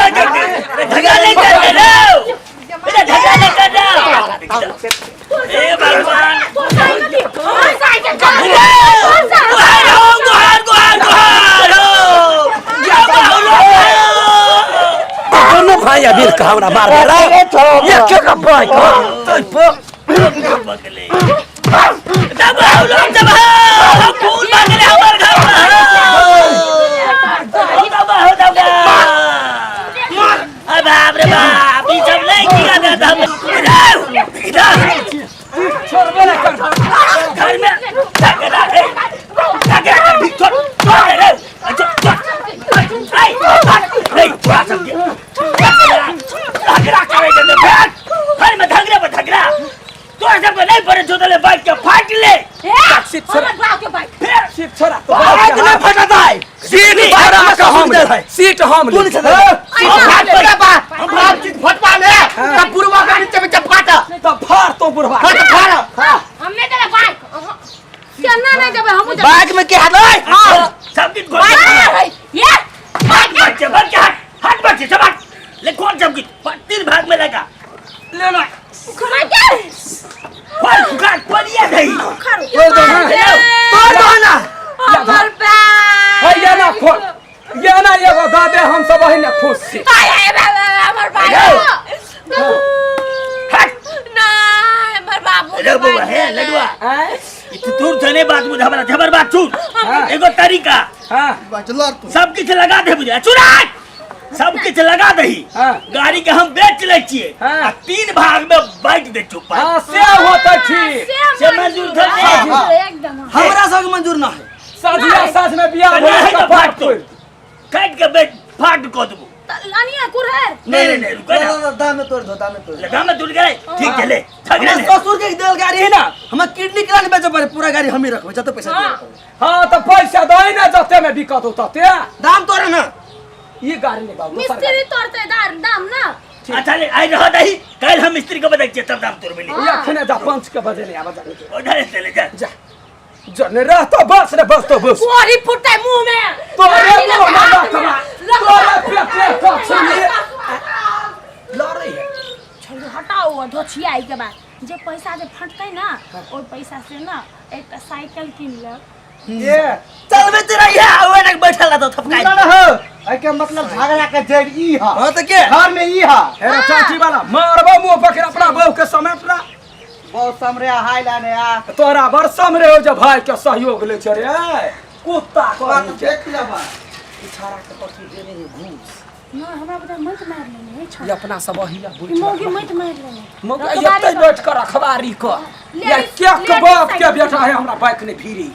झगड़ा नहीं कर रहे झगड़ा नहीं कर रहा। हे भगवान, गुहार हो, गुहार गुहार गुहार हो। दोनों भाई अबीर का हमरा मार देला एक एक भाई का तो बकले दबाओ लोग, दबाओ, खून मांगले हमर घर में। दबाओ दबाओ। अरे बाप रे बाप, ई सब नहीं किया था हम। इधर इधर छोड़बे ना कर। घर में झगड़ा है, झगड़ा कर भी। छोड़ छोड़ रे, छोड़ छोड़। ऐ नहीं, थोड़ा सब झगड़ा करे के बैठ घर में, झगड़ा पर झगड़ा। तोरा सबके नहीं पड़े छो तले बाइक के फाट ले। सीट छोड़ा। फिर सीट छोड़ा तो। बाइक नहीं फटत है। सीट छोड़ा का हम ले, सीट हम ले। तू नहीं छोड़ा। हम फाट पर हम बाप चीज फटवा ले तब बुढ़वा के नीचे में चपकाता। तो फाड़ तो बुढ़वा। हाँ तो फाड़। हमने तेरा बाइक केना नहीं देबै, हमहूँ जेबै। बाइक में के हाथ है? सब किछ बाइक ये। हट बच्चे, बच्चे, हट हट बच्चे, सब हट ले। कौन सब किछ तीन भाग में लगा। ले ना। उखड़ा के। पर उखाड़ पड़िया नहीं। उखाड़ो। तोड़ दो ना, तोड़ दो ना। हमर बैग। है ये ना, खोल ये ना, एगो दऽ दे, हम सब ओहिने खुश छी। आय, आय, आय, आय, हमर बैग। हट। नहीं, हमर बाबू अरे बउआ, हे लडुआ। आँय? ई तू दूर से नहीं बात बुझ, हमरा जबर बात सुन। हाँ। एगो तरीका। हाँ। सब किछ लगा दे, बुझे चुरा सब किछ लगा दही। हाँ। गाड़ी के हम बेच ले छिए। हाँ। आ तीन भाग में बांट दे चुप। हाँ, से होतै ठीक। से मंजूर थोड़े। एकदम। हमरा सबके मंजूर ना है। साझिया साझ में बियाह नहीं भेल तो तऽ फाट फाट तो काट के बेच फाट कऽ देबो। अनिया कुरहर। नहीं नहीं नहीं, रुको ना। दाम में तोड़ दो, दाम में तोड़ दो। लगा में टूट गए, ठीक है, ले झगड़ा हमरा नहीं। ससुर के देल गाड़ी है ना, हमरा किडनी के बेचे पड़े, पूरा गाड़ी हम ही रखबे, जते पैसा दिए पड़े। हाँ तऽ पैसा दही ने, जते में बिकत हो तते। दाम तोड़े ना। ई गाड़ी नहीं बाबू, दोसर मिस्त्री तोड़ते दाम, दाम ना। अच्छा ले, आई रह दही, कल हम मिस्त्री के बदल छिए तब दाम तोड़ मिली। गाड़ी। अखने जा, पंच के बजे नहीं आवा जाने। उधर चले जा। जा जने रह तो बस रे, बस तो बस। कोरी फुटते मुंह में। तोरे गाड़ी मुंह में लगा हाथ लकवा, में। तोरे पेटे कछुए लड़ रही है। छोड़ू, हटाओ धोछिया। के बाद जे पैसा जे फटतै ना, ओहि पैसा से ना एकटा साइकिल कीन लेब। ये चलबे तेरा यहाँ ओए ना बैठल रहतो थपकाई। ना हो, एके मतलब झगड़ा के जड़ ई हा। हाँ तो के घर में ई हा। हेरे चाची वाला, मारबो मुंह पकड़, अपना बहू के समेट ला। बहुत समरे हाय लाने आ। तोरा बड़ समरे हो जे भाई के सहयोग ले छे रे कुत्ता कहीं के। देख ले बा। छाड़ा के पति देने है घूस। ना, हमरा बता मत मार लेने ई अपना सब अहिया ई मौगी मत मार लेने। मौका एते बैठ कर अखबारी क या लेडीज- क्या के लेडीज बाप के साइकिल। बेटा है, हमरा बाइक नहीं फिरी।